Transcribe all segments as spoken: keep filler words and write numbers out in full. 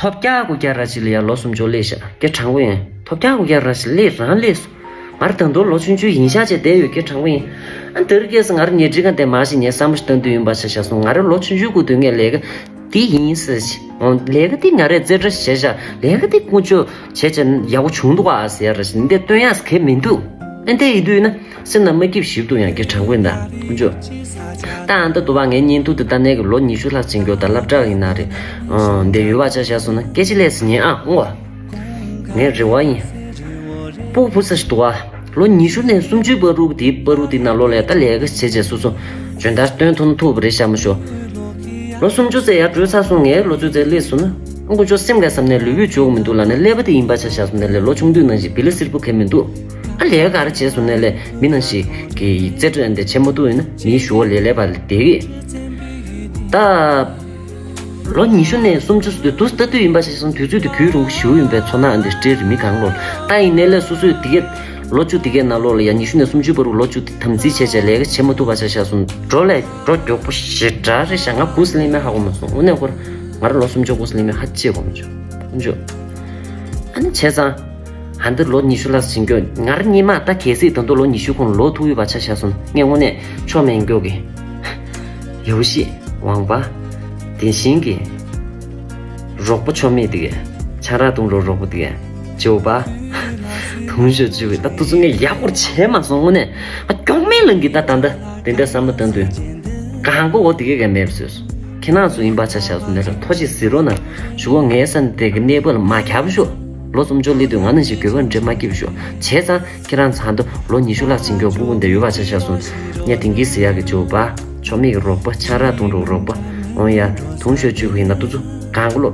ཐོབ་རྒྱག་དགོས་རྒྱག་ར་ཅིག་ལ་ཡ་ལོ་སུམ་ཅུ་སླེབས་ཤག་སྐད་དྲང་པོ་ཡིན། ཐོབ་རྒྱག་དགོས་རྒྱག་ར་ཅིག་སླེབས་རང་སླེབས་སོང་། ང་རང་ད་དུང་ལོ་ཆུང་ཆུང་ཡིན་ཤག་བྱས་བསྡད་ཡོད། སྐད་དྲང་པོ་ཡིན། ཨ་འདིར་སྐྱེས་སུ་ང་རང་ཉལ་ཁྲིའི་སྒང་དེ་མར་ཞིག་ཉལ་བསམ་བློ་ཞིག་བཏང་དུས་ཡིན་པ་ཆ་བཞག་སོང་། ང་རང་ལོ་ཆུང་ཆུང་སྐབས་དུས་ངས་ལས་ཀ་དེ་ཡིན་ཟེར་ཞིག་འོ་ལས་ཀ་དེ་ང་རས་རྩེ་གྲ་བྱས་ཤག་ལས་ཀ་དེ་ཀུན་སྤྱོད་བྱས་བྱས་ཡག་པོ་བྱུང་འདུག་ཨ་ཟེར་ར་ཞིག་འདི་སྟོན་ཡག་གང་ཡང་མི་འདུག་ཨ་འདི་ཡིན་དུས་ན། སེམས་ནང་མ་སྐྱིད་ཞིབ་ཏུ་ཡང་སྐད་དྲང་པོ་ཡིན་ད། ཀུན་སྤྱོད། ད་ཨ་མདའ་དུ་བ་ངའི་བརྙན་ཐུང་དེ་ལྟ་ནས་ཀྱི་ལོ་ཉི་ཤུ་ལྷག་ཕྱིན་རྒྱུ་ད་སློབ་གྲྭ་ཡིན་ན་རེད། ཨང་། འདི་ཡོད་པ་ཆ་བཞག་སོང་ན་སྐད་ཆ་ལས་སུ་ཉན་ཨ་འོ། ངའི་རེ་བ་ཡིན། སྤུ་གུ་བུ་ཚ་ཞིག་འདུག་ཨ། ལོ་ཉི་ཤུ་ནས་སུམ་ཅུའི་བར་དུ་དེའི་བར་དུ་དེའི་ནང་ལོགས་ལ་ད་ལས་ཀ་བྱེད་བྱས་སོ་སོ་འཇོན་ཐང་སྟོན་ཐུབ་ཐུབ་རེད་ཤག་མ་ཤོ། ལོ་སུམ་ཅུ་ཙམ་ཡར་འགྲོ་ཚར་སོང་། ངའི་ལོ་ཚོད་ཙམ་སླེབས་སོང་ན། ཨ་ཁུ་ཅོ་སེམས་ཁ་བསམ་ནས་ལུས་པོས་འཇུག་མི་འདུག་ལབ་ནས་ཀླད་པ་དེ་ཡིན་པ་ཆ་བཞག་སོང་ནས་ལས་ལོ་ཆུང་དུས་ནང་བཞིན་བི་ལི་སིར་པོ་གས་མི་འདུག་ཨ་ལས་ཀ་ག་རེ་བྱས་སོང་ནས་ལས་མི་ནང་བཞིན་གི་རྩེ་གྲ་འདི་བྱེད་མ་ཐུབ་ཡིན་ན་མིའི་ཞུ་བ་ལས་ལས་པ་ལས་བསྡད་གི། ད་ལོ་ཉི་ཤུ་ནས་སུམ་ཅུ་སུ་དུས་ལྟ་དུས་ཡིན་པ་ཆ་བཞག་སོང་། དུས་ཚོད་དེ་གུས་རུང་ཞུ་ཡིན་པའི་ཚོར་སྣང་འདི་སྤྲད་རེད་མི་གང་ལོ། ད་ཡིན་ནས་ལས་སོ་སོས་དེ་གས་ལོ་བཅུ་དེ་གས་ནང་ལོགས་ལ་ཡ་ཉི་ཤུ་ནས་སུམ་ཅུ་བར་དུ་ལོ་བཅུ་དེ་དམ་འཛིན་བྱས་བྱས་ལས་ཀ་བྱེད་མ་ཐུབ་པ་ཆ་བཞག་སོང་། འགྲོ་ལས་འགྲོ་མགྱོགས་པོ་ཞེ་དྲག་རེད་ཤག་ང་གུ་སི་ལེན་མེད་ཧ་གོ་མ་སོང་། དངོས་གནས་ཁོ་རང་ང་རང་ལོ་སུམ་ཅུ་གུ་སི་ལེན་མེད་ཧ་ཅེ་གོ་མ་བྱུང་། ཨ་ནི་བྱས་ཙང་། ཧ་འདིར་ལོ་ཉི་ཤུ་ལྷག་ཕྱིན་རྒྱུ་ང་རང་སྔོན་མ་ད་གལ་སྲིད་ད་དུང་ལོ་ཉི་ཤུ་གོང་ལོག་ཐུབ་ཡོད་པ་ཆ་བཞག་སོང་ངས་དངོས་གནས་ཆོ་མེད་མགྱོགས་ཀྱི། ཡོ་ཤི། ཝང་པ། དེ་བཞིན་གྱི། རོགས་པ་ཆོ་མེད་དེ་གས། ཆང་རག་འཐུང་རོགས་རོགས་པ་དེ་གས། ཇོ་པ། དུང་ཞོ་བཅུ་གི་ད་དུ་ཚོ་ངས་ཡག་པོ་བྱས་མ་སོང་། དངོས་གནས་ཨ་སྐྱོང་མེད་ལང་གི་ད་ད་ད་དེ་འདྲ་བསམ་བློ་བཏང་དུས། གང་གོ་འོ་དེ་གས་གས་མེད་པ་བཟོས་སོང་། ཁྱེད་རང་ཚོ་ཡིན་པ་ཆ་བཞག་སོང་ནས་ལ་ཐོ་ཅིག་ཟེར་རོགས་གནང་། ཞུ་བ་ངའི་ས་ནས་དེ་གི་གནས་བབ་ལ་མ་ཁྱབ་ཤོག་ལོ་སུམ་ཅུ་སླེབས་དུས་ང་ནང་བཞིན་དགོས་པ་འདྲེ་མ་སྐྱིད་ཤོག་བྱས་ཙང་ཁྱེད་རང་ཚང་དུ་ལོ་ཉི་ཤུ་ལྷག་ཕྱིན་རྒྱུ་སྤུ་གུ་འདི་ཡོད་པ་ཆ་བཞག་སོང་། ངས་དེང་གི་ཟེར་ཡག་གི་ཇོ་པ། ཆོ་མེད་ཀྱི་རོགས་པ། ཆང་རག་འཐུང་རོགས་རོགས་པ། འོང་ཡ། དུང་ཞོ་བཅུ་གི་ཡིན་ན་དུ་ཚོ་གང་གོ་ལོ།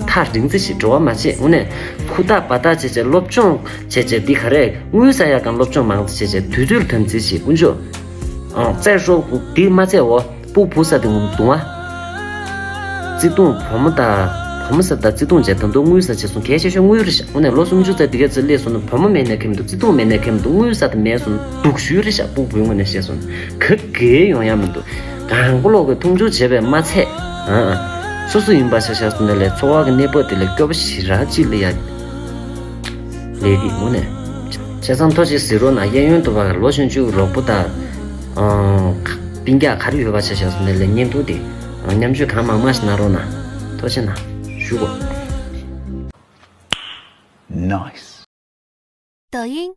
ཐག་རིང་ཙི་ཞིག་འགྲོ་བ་མ་བྱེད། དངོས་གནས་ཁུ་ཐག་པ་ཐག་བྱས་བྱས་སློབ་སྦྱོང་བྱས་བྱས་འདི་ག་རེ་དངུལ་ཟ་ཡག་གང་སློབ་སྦྱོང་མང་ཙི་བྱས་བྱས་དུས་ཚོད་ལ་དམ་འཛིན་བྱེད་དཀོན་མཆོག་ཨང་། རྩེད་ཤོག་གུ་འདི་མ་ཚད་འོ། སྤུ་བུ་ས་དེ་ངུ་དུང་བ། བརྩེ་དུང་བུ་མོ་དང་བུ་མོ་ས་དང་བརྩེ་དུང་བྱས་ད་དུང་དངུལ་ས་བྱས་སོང་། གལ་ཆེ་ཤོས་དངུལ་རེད་ཤག་དངོས་གནས་ལོ་སུམ་ཅུ་ཙམ་དེ་ག་ཙི་སླེབས་སོང་ན་བུ་མོ་མེད་ན་ཁེམ་འདུག་བརྩེ་དུང་མེད་ན་ཁེམ་འདུག་དངུལ་ས་དེ་མེད་སོང་ན་སྡུག་ཤོས་རེད་ཤག་སྤུ་བུའི་ངོས་ནས་བཤད་སོང་ན་ག་གེ་ཡོང་ཡ་མི་འདུག་གང་པོ་ལོག་གི་མཐོང་ཆུང་བྱས་པས་མ་ཚད། ཨང་། སོ་སོ་ཡིན་པ་ཆ་བཞག་སོང་ན་ལས་འཚོ་བ་གི་གནས་བབ་དེ་ལས་སྐྱོ་པོ་ཞེ་དྲག་ཅིག་ལ་ཡ། ལས་རིགས་དངོས་གནས། བྱས་ཙང་ཐོ་ཅིག་ཟེར་རོགས་གནང་། གཡས་གཡོན་དུ་བ་ལོ་ཆུང་ཆུང་རོགས་པོ་དང་། ཨང་། སྤུན་ཀྱག་ག་རེ་ཡོད་པ་ཆ་བཞག་སོང་ན་ལས་བརྙན་ཐུང་དེ། མཉམ་སྤྱོད་གང་མང་མང་ཞིག་གནང་རོགས་གནང་། ཐུགས་རྗེ་གནང་། ཞུ་གོ། Nice. 抖音